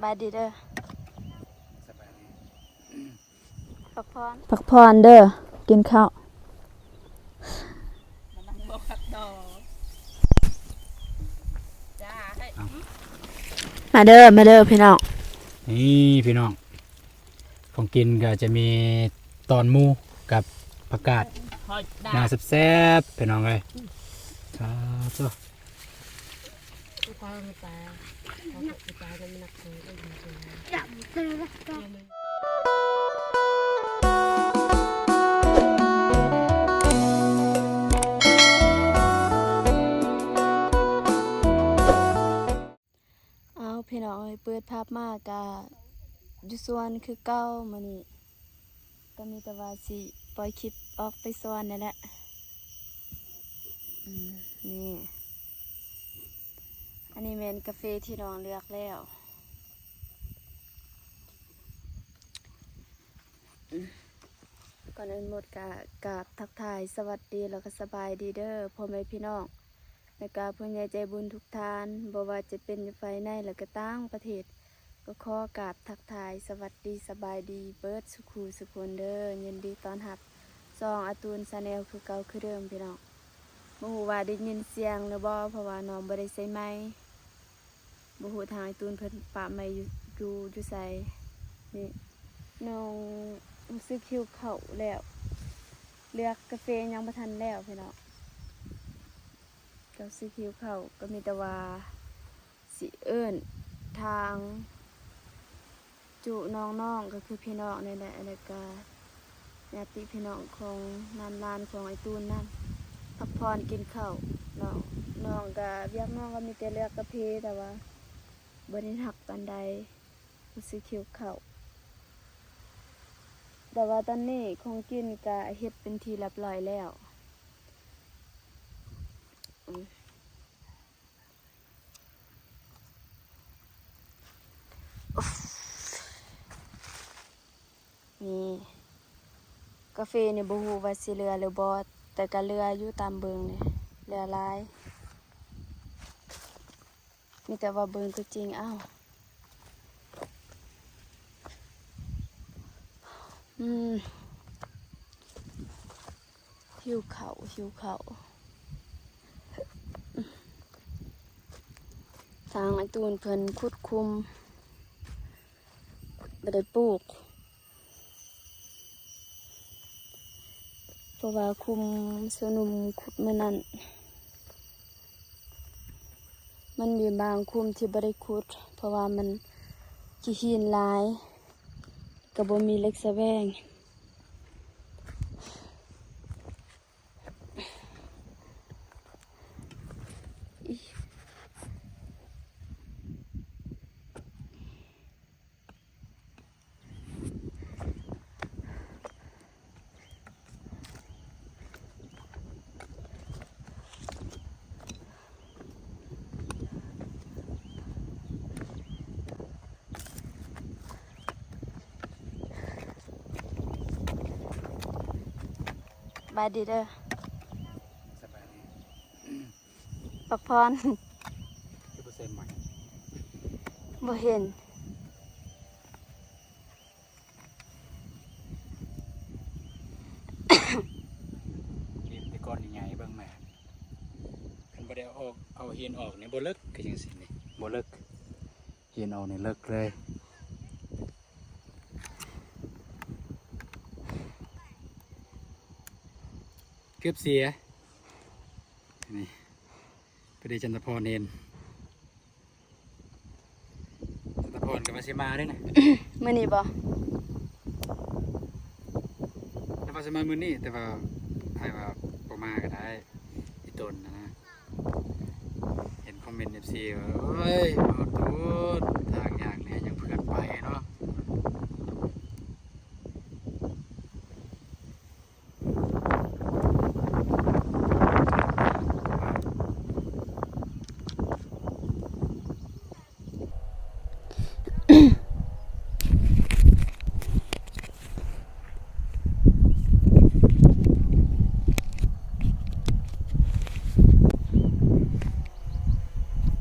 ບາຍດີເດີ. ສະບາຍດີ. ພັກຜ່ອນ ພັກຜ່ອນເດີ. ກິນເຂົ້າ. ມາເດີ ມາເດີພີ່ນ້ອງ. ນີ້ພີ່ນ້ອງ ຂອງກິນກໍຈະມີຕອນໝູກັບຜັກກາດໜ້າແຊບໆ ພີ່ນ້ອງເອີຍ. ສາທຸ. ອ້າວ ພີ່ນ້ອງເອີຍ ເປີດພາບມາກະຢູ່ສວນຄືເກົ່າ. ມື້ນີ້ກໍມີແຕ່ວ່າຊິປ່ອຍຄລິບອອກໄປສວນນີ້ແຫຼະ. ອືມ ນີ້ ອັນນີ້ແມ່ນກາເຟທີ່ນ້ອງເລືອກແລ້ວ. ອືມ ກ່ອນອື່ນໝົດກະກາບທັກທາຍສະຫວັດດີ ແລ້ວກໍສະບາຍດີເດີພໍ່ແມ່ພີ່ນ້ອງ ແລ້ວກະຜູ້ໃຫຍ່ໃຈບຸນທຸກທ່ານ ບໍ່ວ່າຈະເປັນຢູ່ພາຍໃນ ແລ້ວກະຕ່າງປະເທດ ກໍຂໍກາບທັກທາຍສະຫວັດດີສະບາຍດີເບິດສູ່ຄູ່ສູ່ຄົນເດີ. ຍິນດີຕ້ອນຮັບຊ່ອງອາຕູນ Channel ຄືເກົ່າຄືເດີມພີ່ນ້ອງ. ບໍ່ຮູ້ວ່າໄດ້ຍິນສຽງຫຼືບໍ່ ເພາະວ່ານ້ອງບໍ່ໄດ້ໃສ່ໄມ. ບໍ່ຮູ້ທາງອ້າຍຕູນເພິ່ນປະໄມຢູ່ ຢູ່ ຢູ່ໃສ. ນີ້ ນ້ອງຮູ້ສຶກຫິວເຂົ້າແລ້ວ ເລືອກກາເຟຍັງບໍ່ທັນແລ້ວພີ່ນ້ອງ. ກໍຊິຫິວເຂົ້າ ກໍມີແຕ່ວ່າຊິເອີ້ນທາງຈຸນ້ອງໆ ກໍຄືພີ່ນ້ອງນີ້ແຫຼະ ແລ້ວກໍຍາດຕິພີ່ນ້ອງຂອງນັ້ນ ຫຼານຂອງອ້າຍຕູນນັ້ນ ພັກຜ່ອນກິນເຂົ້າ. ນ້ອງ ນ້ອງກໍ ວຽກນ້ອງກໍມີແຕ່ເລືອກກາເຟ ແຕ່ວ່າບໍ່ໄດ້ໜັກປານໃດ ຮູ້ສຶກຫິວເຂົ້າ. ແຕ່ວ່າຕອນນີ້ຂອງກິນກະເຮັດເປັນທີ່ລຽບຮ້ອຍແລ້ວ. ນີ້ ກາເຟນີ້ບໍ່ຮູ້ວ່າຊິເຫຼືອຫຼືບໍ່ ແຕ່ກະເຫຼືອຢູ່ ຕາມເບິ່ງນີ້ເຫຼືອຫຼາຍ. ມີແຕ່ວ່າເບິ່ງຕົວຈິງເອົາ. ອືມ ຫິວເຂົ້າ ຫິວເຂົ້າ. ທາງອ້າຍຕູນເພິ່ນຂຸດຂຸມ ບໍ່ໄດ້ປູກ ເພາະວ່າຂຸມໂຊໜຸ່ມຂຸດມື້ນັ້ນ ມັນມີບາງຂຸມທີ່ບໍ່ໄດ້ຂຸດ ເພາະວ່າມັນຂີ້ຫີນຫຼາຍ ກໍບໍ່ມີເຫຼັກສະແຫວງ. ສະບາຍດີເດີ. ສະບາຍດີ. ພັກຜ່ອນ. ຄືບໍ່ໃສ່ໄມ? ບໍ່ເຫັນ. ເຫັນແຕ່ກ້ອນໃຫຍ່ໆ ເບິ່ງແມ່. ຄັນບໍ່ໄດ້ເອົາ ເອົາຫີນອອກນີ້ບໍ່ເລິກ ຄືຈັ່ງຊີ້ນີ້ ບໍ່ເລິກ. ຫີນອອກນີ້ເລິກເລີຍ. ເກືອບເສຍ. ນີ້ ພໍດີຈັນທະພອນເຫັນ. ຈັນທະພອນກໍວ່າຊິມາເດ້ນະ. ມື້ນີ້ບໍ່? ແຕ່ວ່າຊິມາມື້ນີ້ ແຕ່ວ່າອ້າຍວ່າບໍ່ມາກໍໄດ້ ອີ່ຕົນນະ. ເຫັນຄອມເມັນເອັຟຊີວ່າ ໂອ້ຍ ເອົາໂຕນ ທາງຍາກແດ່ ຍັງເພື່ອນໄປເນາະ.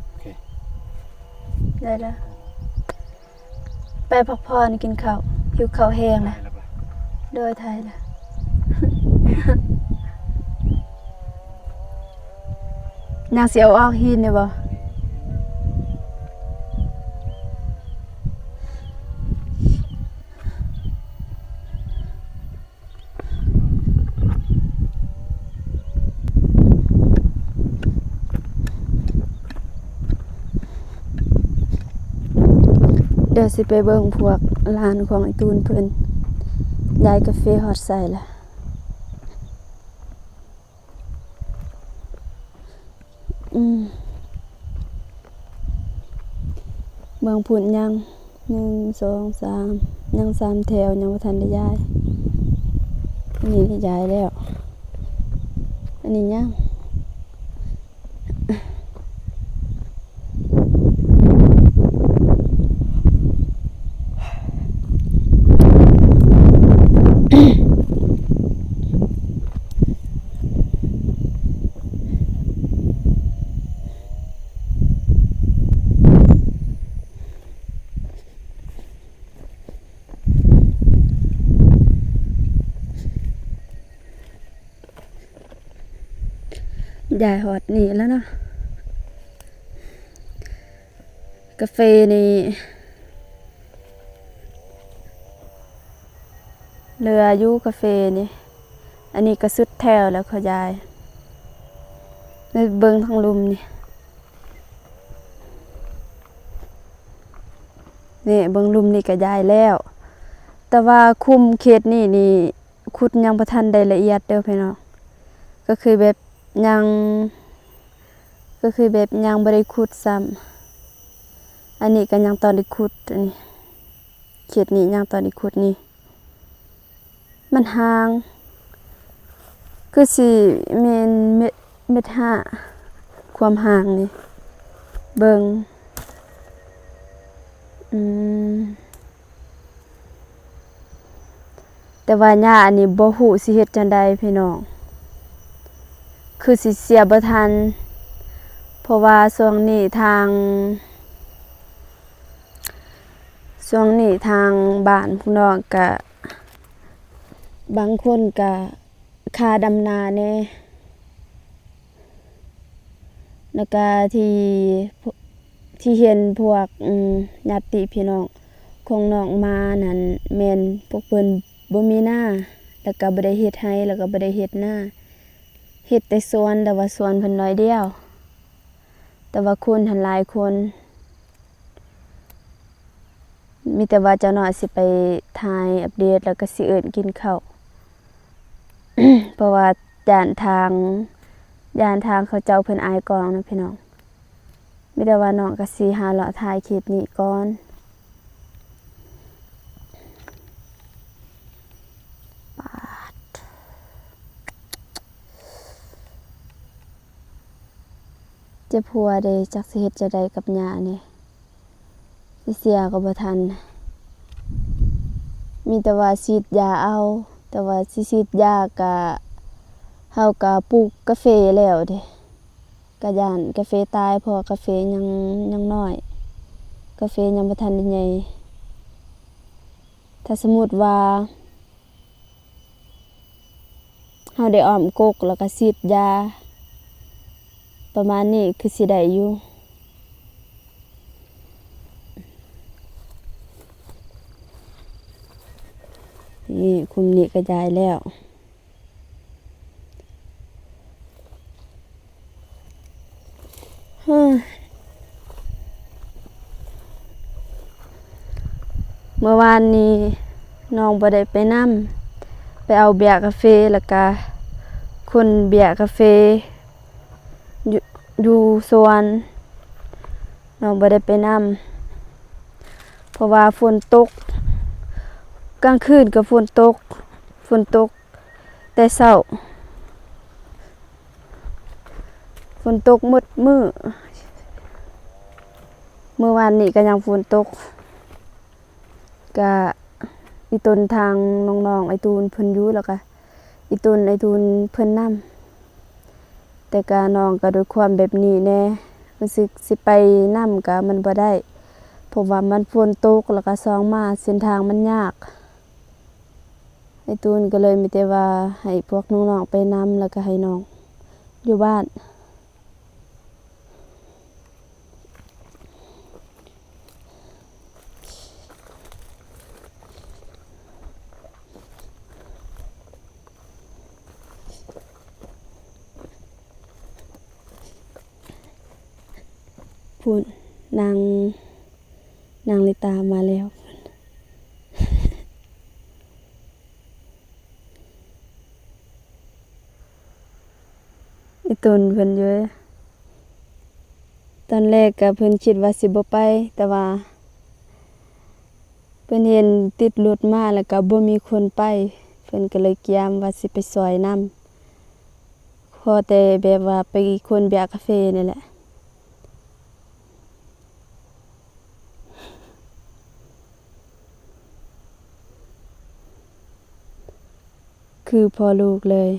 ໂອເຄ ໄດ້ແລ້ວ. ໄປພັກຜ່ອນ ກິນເຂົ້າ ຫິວເຂົ້າແຮງລະ. ໂດຍ ຖ່າຍລະ. ນາງຊິເອົາອອກຫີນນີ້ບໍ່? ດຽວຊິໄປເບິ່ງພວກຫຼານຂອງໄອ້ຕູນເພິ່ນ ຍ້າຍກາເຟຮອດໃສລະ. ອືມ ເບື້ອງພຸ້ນຍັງ ໜຶ່ງ ສອງ ສາມ ຍັງສາມແຖວ ຍັງບໍ່ທັນໄດ້ຍ້າຍ. ອັນນີ້ໄດ້ຍ້າຍແລ້ວ ອັນນີ້ຍັງ. ຍ້າຍຮອດນີ້ແລ້ວເນາະ. ກາເຟນີ້ເຫຼືອຢູ່ ກາເຟນີ້. ອັນນີ້ກະສຸດແຖວແລ້ວເຂົາຍ້າຍ. ເບິ່ງທາງລຸ່ມນີ້ ນີ້ເບິ່ງລຸ່ມນີ້ກະຍ້າຍແລ້ວ. ແຕ່ວ່າຄຸ້ມເຂດນີ້ນີ້ ຂຸດຍັງບໍ່ທັນໄດ້ລະອຽດເດີພີ່ນ້ອງ. ກະຄືແບບຍັງ ກະຄືແບບຍັງບໍ່ໄດ້ຂຸດຊ້ຳ. ອັນນີ້ກະຍັງຕ້ອງໄດ້ຂຸດ ອັນນີ້ ເຂດນີ້ຍັງຕ້ອງໄດ້ຂຸດນີ້. ມັນຫ່າງ ຄືຊິແມ່ນເມັດ ເມັດຫ້າ ຄວາມຫ່າງນີ້ ເບິ່ງ ອືມ. ແຕ່ວ່າຫຍ້າອັນນີ້ບໍ່ຮູ້ຊິເຮັດຈັ່ງໃດພີ່ນ້ອງ ຄືຊິເສຍບໍ່ທັນ ເພາະວ່າຊ່ວງນີ້ທາງ ຊ່ວງນີ້ທາງບ້ານພວກນ້ອງກະ ບາງຄົນກະ ຄ່າດຳນາແດ່ ແລ້ວກະທີ່ ທີ່ເຫັນພວກ ອາ ຍາດຕິພີ່ນ້ອງຂອງນ້ອງມານັ້ນ ແມ່ນພວກເພິ່ນບໍ່ມີນາ ແລ້ວກະບໍ່ໄດ້ເຮັດໄຮ່ ແລ້ວກະບໍ່ໄດ້ເຮັດນາ ເຮັດແຕ່ສວນ ແຕ່ວ່າສວນເພິ່ນໜ້ອຍດຽວ ແຕ່ວ່າຄົນຫັ້ນຫຼາຍຄົນ. ມີແຕ່ວ່າຈັກໜ້ອຍຊິໄປຖ່າຍອັບເດດ ແລ້ວກະຊິເອີ້ນກິນເຂົ້າ ເພາະວ່າຢ້ານທາງ ຢ້ານທາງເຂົາເຈົ້າເພິ່ນອາຍກ້ອງນະພີ່ນ້ອງ. ມີແຕ່ວ່ານ້ອງກະຊິຫາເລາະຖ່າຍຄລິບນີ້ກ່ອນ. ປາດ. ເຈັບຫົວເດ້ ຈັກຊິເຮັດຈັ່ງໃດກັບຫຍ້ານີ້ ຊິເສຍກໍບໍ່ທັນ ມີແຕ່ວ່າສີດຢາເອົາ ແຕ່ວ່າຊິສີດຢາກະ ເຮົາກະປູກກາເຟແລ້ວເດ້ ກະຢ້ານກາເຟຕາຍ ເພາະວ່າກາເຟຍັງ ຍັງນ້ອຍ ກາເຟຍັງບໍ່ທັນໄດ້ໃຫຍ່. ຖ້າສົມມຸດວ່າ ເຮົາໄດ້ອ້ອມກົກ ແລ້ວກະສີດຢາ ປະມານນີ້ຄືຊິໄດ້ຢູ່. ນີ້ ຄຸ້ມນີ້ກະຍ້າຍແລ້ວ. ເມື່ອວານນີ້ນ້ອງບໍ່ໄດ້ໄປນຳ ໄປເອົາເບ້ຍກາເຟ ແລ້ວກະຂົນເບ້ຍກາເຟຢູ່ ຢູ່ສວນ ນ້ອງບໍ່ໄດ້ໄປນຳ ເພາະວ່າຝົນຕົກ ກາງຄືນກະຝົນຕົກ ຝົນຕົກ ແຕ່ເຊົ້າ ຝົນຕົກໝົດມື້ ມື້ວານນີ້ກະຍັງຝົນຕົກ ກະອີ່ຕົນທາງນ້ອງໆ ໄອ້ຕູນເພິ່ນຢູ່ ແລ້ວກະອີ່ຕຸນ ໄອ້ຕຸນເພິ່ນນຳ ແຕ່ກະນ້ອງກະດ້ວຍຄວາມແບບນີ້ແດ່ ຮູ້ສຶກຊິໄປນຳກະມັນບໍ່ໄດ້ ເພາະວ່າມັນຝົນຕົກ ແລ້ວກະສອງມາເສັ້ນທາງມັນຍາກ. ໄອ້ຕູນກໍເລີຍມີແຕ່ວ່າໃຫ້ພວກນ້ອງໆໄປນຳ ແລ້ວກໍໃຫ້ນ້ອງຢູ່ບ້ານ. ພຸ້ນ ນາງ ນາງລິຕາມາແລ້ວ. ອີຕົນເພິ່ນຢູ່ ຕອນແລກກະເພິ່ນຄິດວ່າຊິບໍ່ໄປ ແຕ່ວ່າເພິ່ນເຫັນຕິດລົດມາ ແລ້ວກະບໍ່ມີຄົນໄປ ເພິ່ນກະເລີຍກຽມວ່າຊິໄປຊ່ອຍນຳ ພໍແຕ່ແບບວ່າໄປກວນເບຍກາເຟນີ້ແຫຼະ. ຄືພໍ່ລູກເລີຍ.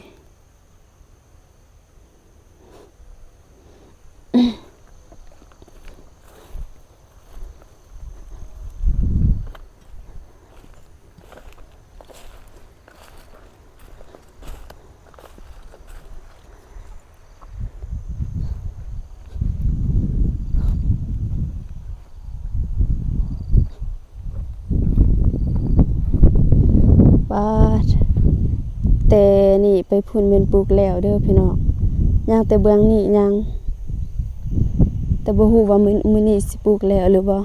ປາດ ແຕ່ນີ້ໄປພຸ້ນແມ່ນປູກແລ້ວເດີພີ່ນ້ອງ ຍັງແຕ່ເບື້ອງນີ້ຍັງ ແຕ່ບໍ່ຮູ້ວ່າມື້ ມື້ນີ້ຊິປູກແລ້ວຫຼືບໍ່.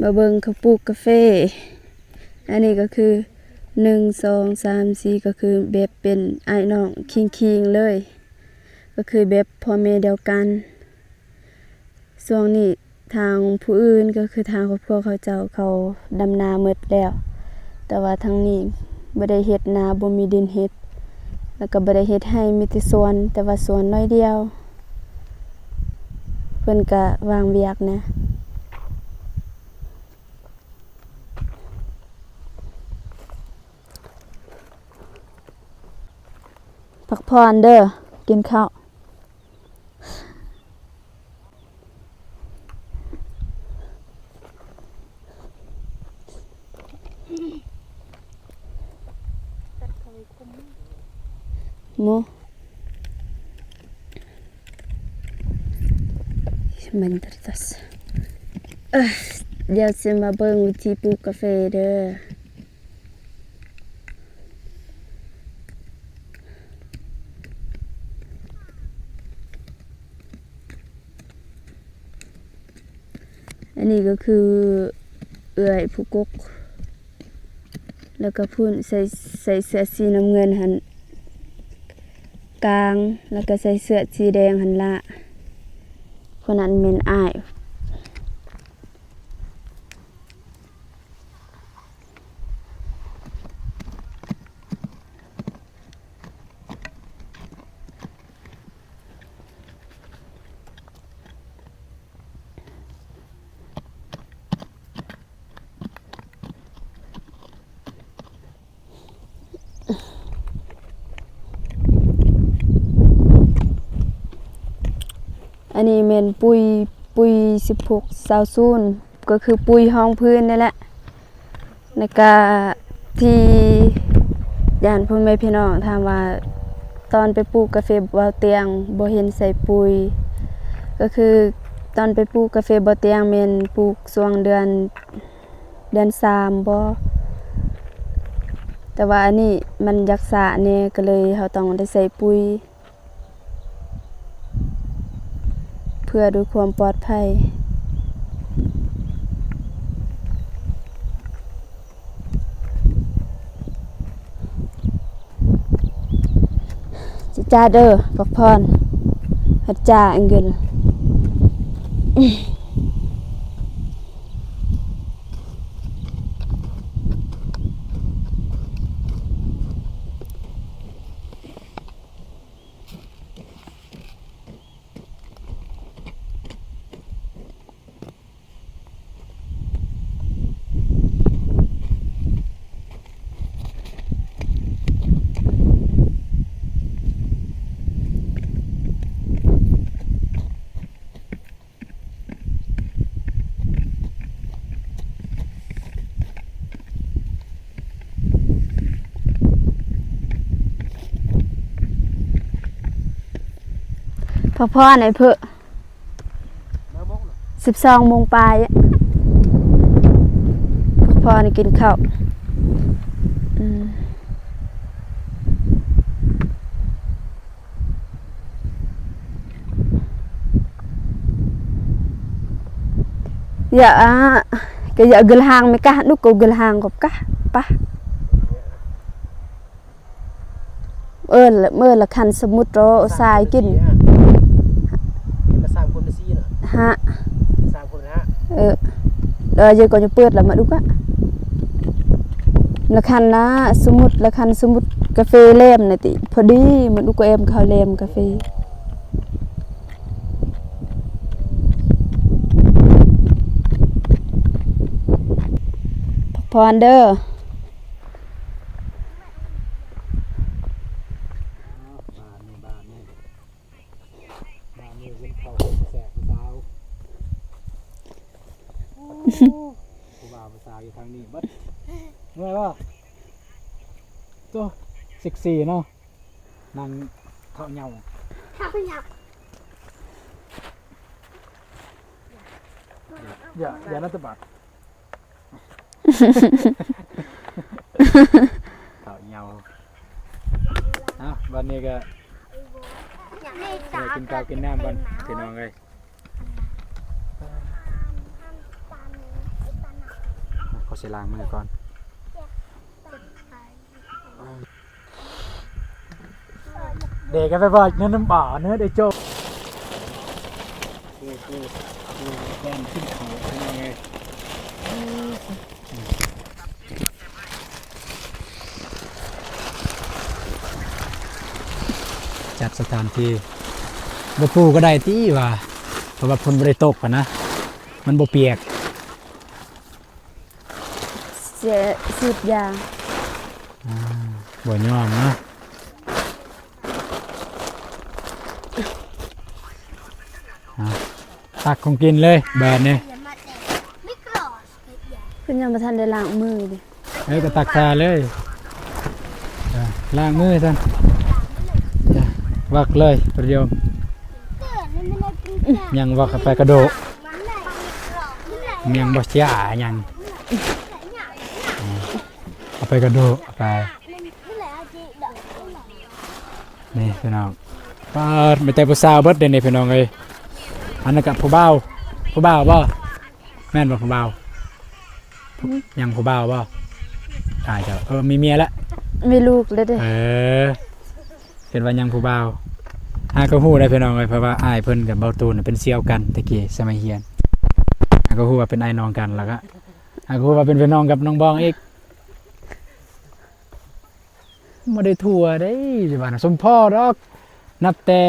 ມາເບິ່ງເຂົາປູກກາເຟ ອັນນີ້ກໍຄື ໜຶ່ງ ສອງ ສາມ ສີ່ ກໍຄືແບບເປັນອ້າຍນ້ອງຄີງໆເລີຍ ກໍຄືແບບພໍ່ແມ່ດຽວກັນ. ຊ່ວງນີ້ທາງຜູ້ອື່ນ ກໍຄືທາງຄອບຄົວເຂົາເຈົ້າ ເຂົາດຳນາໝົດແລ້ວ ແຕ່ວ່າທາງນີ້ບໍ່ໄດ້ເຮັດນາ ບໍ່ມີດິນເຮັດ ແລ້ວກໍບໍ່ໄດ້ເຮັດໄຮ່ ມີແຕ່ສວນ ແຕ່ວ່າສວນໜ້ອຍດຽວ ເພິ່ນກະວ່າງວຽກແດ່. ພັກຜ່ອນເດີ ກິນເຂົ້າ. ໂມ ມັນຕະຕັດ ດຽວຊິມາເບິ່ງວິທີປູກກາເຟເດີ. ອັນນີ້ກໍຄືເອື້ອຍຜູ້ກົກ ແລ້ວກໍພຸ້ນໃສ່ ໃສ່ເສື້ອສີນ້ຳເງິນຫັ້ນກາງ ແລ້ວກໍໃສ່ເສື້ອສີແດງຫັ້ນລະ ຜູ້ນັ້ນແມ່ນອ້າຍ. ອັນນີ້ແມ່ນປຸ໋ຍ ປຸ໋ຍສິບຫົກ ຊາວສູນ ກໍຄືປຸ໋ຍຮອງພື້ນນີ້ແຫຼະ. ແລ້ວກະທີ່ຢ້ານພໍ່ແມ່ພີ່ນ້ອງຖາມວ່າ ຕອນໄປປູກກາເຟບ່າວຕຽງບໍ່ເຫັນໃສ່ປຸ໋ຍ ກໍຄືຕອນໄປປູກກາເຟບ່າວຕຽງແມ່ນປູກຊ່ວງເດືອນ ເດືອນສາມບໍ ແຕ່ວ່າອັນນີ້ມັນຢາກຊ້າແດ່ ກໍເລີຍເຮົາຕ້ອງໄດ້ໃສ່ປຸ໋ຍ ເພື່ອດ້ວຍຄວາມປອດໄພ. ຈ້າເດີ ພັກຜ່ອນ ພັດຈ້າອັງເກິນ. ເ ພັກຜ່ອນໃຫ້ເພິ່ນ ມາໂມງນະ ສິບສອງໂມງປາຍ ພັກຜ່ອນໃຫ້ກິນເຂົ້າ. ອືມ ຢາກ ກະຢາກເກີນຮ່າງແມ່ກະ ລູກກໍເກີນຮ່າງກັບກະ ປະ ເອີ ເອີ ລະຄັນສະມຸດໂຕ ສາຍກິນ ເປັນລະສາມຄົນລະສີ່ນະ ຮະ ສາມຄົນນະ ເອີ ເອີ ເຢີກໍຈະເປີດລະມາດຸກະ ລະຄັນນະ ສະມຸດ ລະຄັນສະມຸດກາເຟແລມນະຕິ ພໍດີ ມາດຸກກໍແອມເຂົ້າແລມກາເຟ. ພັກຜ່ອນເດີ. ບາດນີ້ ບາດນີ້ ບາດນີ້ກິນເຂົ້າແຊບຜູ້ສາວ. ໂອ້ ຜູ້ບ່າວຜູ້ສາວຢູ່ທາງນີ້ເບິດ. ເມື່ອຍບໍ່? ໂຕ ເຊັກຊີເນາະ. ນາງເຖົ້າເຍົາ ເຖົ້າເຍົາ ຢ່າ ຢ່ານະຕະບາດ ເຖົ້າເຍົາ. ເອົາ ບັດນີ້ກໍ ຢາກໄດ້ ໄດ້ກິນເຂົ້າກິນນ້ຳກ່ອນ ພີ່ນ້ອງເອີຍ. ຂໍຊິລ້າງມືກ່ອນ. ເດກະໄປບອກເງິນນຳບ່າວເນີ ໄດ້ໂຈ. ຈັດສະຖານທີ່ ບໍ່ປູກໍໄດ້ຕິວ່າ ເພາະວ່າຝົນບໍ່ໄດ້ຕົກຫັ້ນນະ ມັນບໍ່ປຽກ. ສ- ສີດຢາ ອ່າ ບໍ່ຍອມເນາະ. ອ່າ ຕັກຂອງກິນເລີຍບາດນີ້ ເພິ່ນຍັງບໍ່ທັນໄດ້ລ້າງມືເດ. ເອີ ກໍຕັກທາເລີຍ ເອີ ລ້າງມືຊັ້ນ ວັກເລີຍ ປະໂຍມ. ຍັງວັກ ເອົາໄປກະໂດະ ຍັງບໍ່ເສຍຫຍັງ ເອົາໄປກະໂດະ ເອົາໄປ. ນີ້ພີ່ນ້ອງ ປາດ ມີແຕ່ຜູ້ສາວເບິດເດນີ້ພີ່ນ້ອງເອີຍ. ອັນນັ້ນກະຜູ້ບ່າວ ຜູ້ບ່າວບໍ່? ແມ່ນບໍ່ຜູ້ບ່າວ? ຫືມ ຍັງຜູ້ບ່າວບໍ່? ອາຍເຈົ້າ ເອີ ມີເມຍລະ ມີລູກແລ້ວເດ້. ເອີ ຄິດວ່າຍັງຜູ້ບ່າວ. ຫາກໍຮູ້ໄດ້ພີ່ນ້ອງເອີຍ ເພາະວ່າອ້າຍເພິ່ນກັບເບົາຕູນເປັນສ່ຽວກັນແຕ່ກີ້ສະໄໝຮຽນ. ຫາກໍຮູ້ວ່າເປັນອ້າຍນ້ອງກັນ ແລ້ວກໍຫາກໍຮູ້ວ່າເປັນພີ່ນ້ອງກັບນ້ອງບອງອີກ. ບໍ່ໄດ້ທົ່ວເດ້ ວ່າສົມພໍດອກ ນັບແຕ່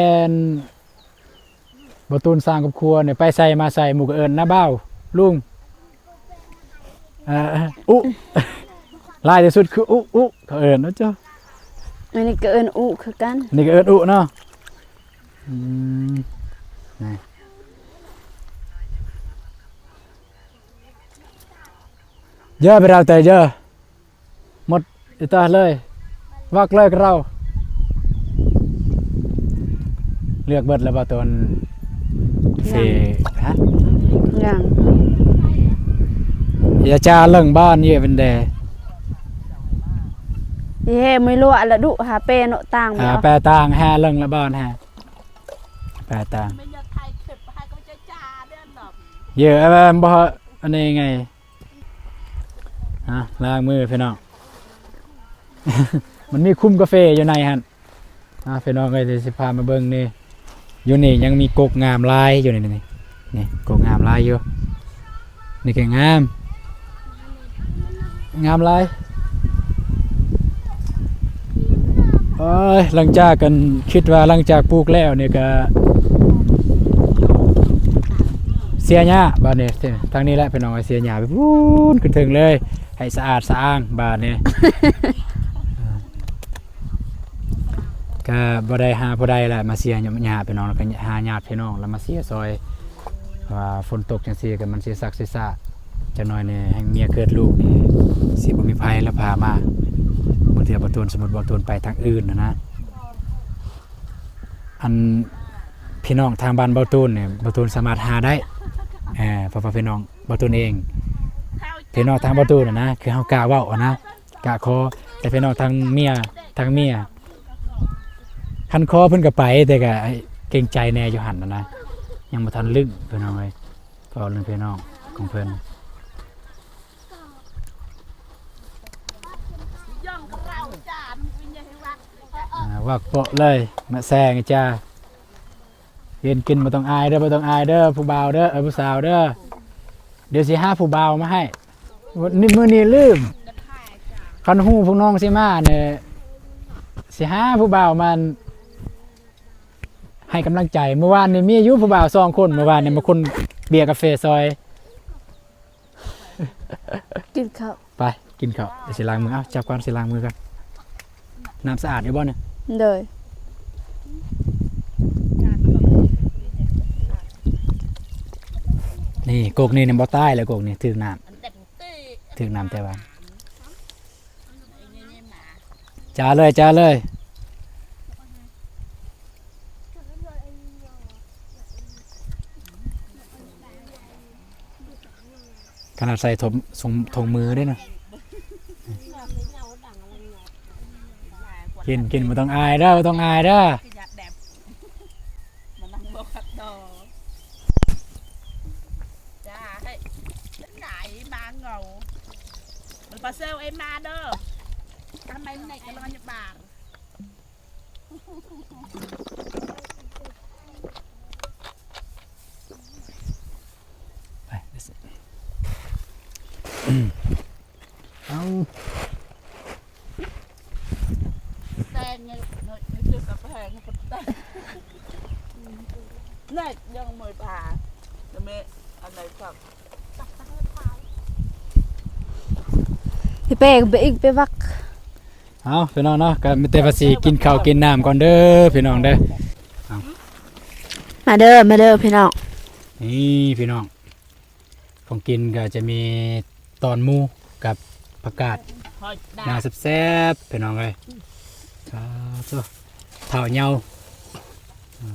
ບໍ່ຕູນສ້າງຄອບຄົວນີ້ ໄປໃສມາໃສ ໝູ່ກໍເອີ້ນນ້າບ່າວ ລຸງ ເອີ ອຸ ຫຼາຍທີ່ສຸດຄືອຸ ອຸ ເຂົາເອີ້ນເນາະເຈົ້າ. ອັນນີ້ກໍເອີ້ນອຸຄືກັນ ນີ້ກໍເອີ້ນອຸເນາະ. ອືມ ນີ້ ເຢີ ໄປເຮົາແຕ່ເຢີ ໝົດອີຕາເລີຍ ວັກເລີຍກັບເຮົາ. ເລືອກເບິດແລ້ວບໍ່ຕົນເຟ? ຍັງ ຮະ? ຍັງ ຢ່າຈາເລິງບ້ານເຍເປັນແດ ເຍ ໄມ່ຮູ້ລະດຸ ຫາແປເນາະຕ່າງ ຫາແປຕ່າງ ຫາເລິງລະບ້ານ ຫາແປຕ່າງ ເຍ ອັນບໍ່ ອັນນີ້ໄງ. ອ່າ ລ້າງມືພີ່ນ້ອງ ມັນມີຄຸ້ມກາເຟຢູ່ໃນຫັ້ນ. ອ່າ ພີ່ນ້ອງເອີຍ ດຽວຊິພາມາເບິ່ງນີ້ ຢູ່ນີ້ຍັງມີກົກງາມຫຼາຍຢູ່ນີ້ ນີ້ ນີ້ ກົກງາມຫຼາຍຢູ່ ນີ້ກໍງາມ ງາມຫຼາຍ. ໂອ້ຍ ຫຼັງຈາກກັນ ຄິດວ່າຫຼັງຈາກປູກແລ້ວນີ້ກະເສຍຫຍ້າບາດນີ້ ທາງນີ້ແຫຼະພີ່ນ້ອງເອີຍ ເສຍຫຍ້າໄປພຸ້ນຂຶ້ນເທິງເລີຍ ໃຫ້ສະອາດສະອ້າງບາດນີ້. ກະບໍ່ໄດ້ຫາຜູ້ໃດລະ ມາເສຍຫຍ້າພີ່ນ້ອງ ແລ້ວກະຫາຍາດພີ່ນ້ອງ ແລ້ວມາເສຍຊ່ອຍ ວ່າຝົນຕົກຈັ່ງຊີ້ກໍມັນຊິຊັກຊິຊ້າ ຈັກໜ້ອຍນີ້ແຮ່ງເມຍເກີດລູກນີ້ ຊິບໍ່ມີໃຜລະພາມາ. ບາງເທື່ອບໍ່ໂຕນ ສົມມຸດບໍ່ໂຕນໄປທາງອື່ນຫັ້ນນະ ອັນ ເພ ພີ່ນ້ອງທາງບ້ານເບົາຕູນນີ້ ເບົາຕູນສາມາດຫາໄດ້ ເອີ ເພາະວ່າພີ່ນ້ອງເບົາຕູນເອງ ພີ່ນ້ອງທາງເບົາຕູນນະ ຄືເຮົາກ້າເວົ້ານະ ກ້າຂໍ ແຕ່ພີ່ນ້ອງທາງເມຍ ທາງເມຍ ຄັນຂໍເພິ່ນກໍໄປ ແຕ່ກໍເກງໃຈແດ່ຢູ່ຫັ້ນນະ ຍັງບໍ່ທັນລຶ້ງພີ່ນ້ອງເອີຍ ເວົ້າເລື່ອງພີ່ນ້ອງຂອງເພິ່ນ. ອ່າ ວັກເປາະເລີຍ ມາແຊງຈ້າ ເຫັນກິນບໍ່ຕ້ອງອາຍເດີ ບໍ່ຕ້ອງອາຍເດີ ຜູ້ບ່າວເດີ ເອີ ຜູ້ສາວເດີ ດຽວຊິຫາຜູ້ບ່າວມາໃຫ້ ມື້ນີ້ລືມ ຄັນຮູ້ພວກນ້ອງຊິມານີ້ ຊິຫາຜູ້ບ່າວມາໃຫ້ກຳລັງໃຈ ມື້ວານນີ້ມີຢູ່ຜູ້ບ່າວສອງຄົນ ມື້ວານນີ້ມາຄົນເບຍກາເຟຊອຍ. ກິນເຂົ້າ ໄປກິນເຂົ້າ ດຽວຊິລ້າງມື ເອົາ ຈັບກ່ອນ ຊິລ້າງມືກ່ອນ ນ້ຳສະອາດຢູ່ບໍ່ນີ້? ໂດຍ ນີ້ກົກນີ້ຍັງບໍ່ຕາຍເລີຍ ກົກນີ້ຖືກນ້ຳ ຖືກນ້ຳແຕ່ວ່າ ຈ້າເລີຍ ຈ້າເລີຍ ຂະໜາດໃສ່ຖົງ ຖົງມືເດ້ນະ ກິນ ກິນ ບໍ່ຕ້ອງອາຍເດີ ບໍ່ຕ້ອງອາຍເດີ. ມານັ່ງບໍ່ຄັດດອ ຈ້າ ໃຫ້ ເປັນໄງ ມາເຫງົາ ມັນປາເຊວເອມາເດີ ທຳໄມໃນກະລອນຍາບານ ໄປ ເອົາ ແຕງ ໃນຈຸດກະແຟ ແນກຍັງເມີຍປາ ແລ້ວແມ່ອັນໃດສັກ ຊິແປກໄປອີກ ໄປວັກ. ເອົາ ພີ່ນ້ອງເນາະ ກໍມີແຕ່ວ່າຊິກິນເຂົ້າກິນນ້ຳກ່ອນເດີ ພີ່ນ້ອງເດີ ເອົາ ມາເດີ ມາເດີ ພີ່ນ້ອງ ນີ້ພີ່ນ້ອງ ຂອງກິນກໍຈະມີຕອນໝູກັບຜັກກາດ ໜ້າແຊບໆ ພີ່ນ້ອງເອີຍ ສາທຸ ທ້າວເຍົາ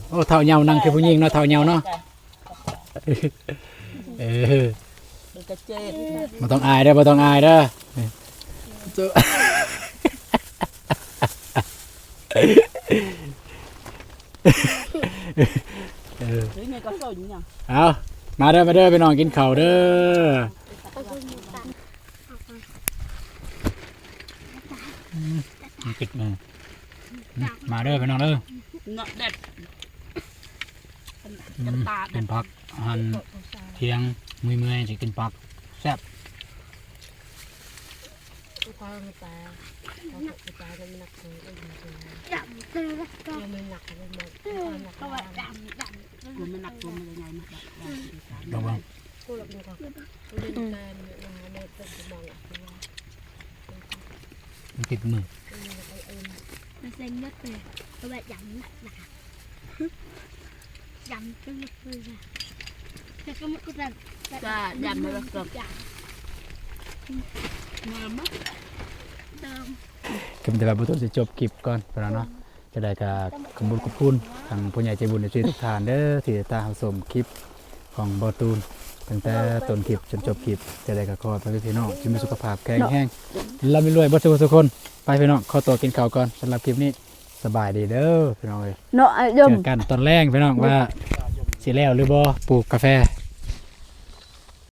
ໂອ້ ທ້າວເຍົາ ນັ່ງຄືຜູ້ຍິງເນາະ ທ້າວເຍົາເນາະ ເອີ ບໍ່ຕ້ອງອາຍເດີ ບໍ່ຕ້ອງອາຍເດີ ເອີ ເອົາ ມາເດີ ມາເດີ ພີ່ນ້ອງ ກິນເຂົ້າເດີ ອືມ ກິນ ມາເດີ ພີ່ນ້ອງເດີ ເນາະ ແດດ ອືມ ກິນຜັກ ອາຫານທ່ຽງ ເມື່ອຍໆ ຊິກິນຜັກ ແຊບ. ລອງເບິ່ງ ມັນຕິດມື ຍຳ ແລ້ວກໍ ກໍມີແຕ່ວ່າບໍ່ຕ້ອງຊິຈົບຄລິບກ່ອນ ພີ່ນ້ອງເນາະ ຈັ່ງໃດກໍຂອບຄຸນ ຂອບຄຸນທາງຜູ້ໃຫຍ່ໃຈບຸນ ເອັຟຊີ ທຸກທ່ານເດີ ທີ່ຕິດຕາມຮັບຊົມຄລິບຂອງບໍ່ຕູນ ຕັ້ງແຕ່ຕົ້ນຄລິບຈົນຈົບຄລິບ ຈັ່ງໃດກໍຂໍໃຫ້ພໍ່ແມ່ພີ່ນ້ອງຈົ່ງມີສຸຂະພາບແຂງແຮງ ລ່ຳລວຍເບິດສູ່ຜູ້ສູ່ຄົນ ໄປພີ່ນ້ອງ ຂໍຕົວກິນເຂົ້າກ່ອນ ສຳລັບຄລິບນີ້ ສະບາຍດີເດີພີ່ນ້ອງເອີຍ ເນາະ ເຈີກັນຕອນແລງພີ່ນ້ອງ ວ່າຊິແລ້ວຫຼືບໍ່ ປູກກາແຟ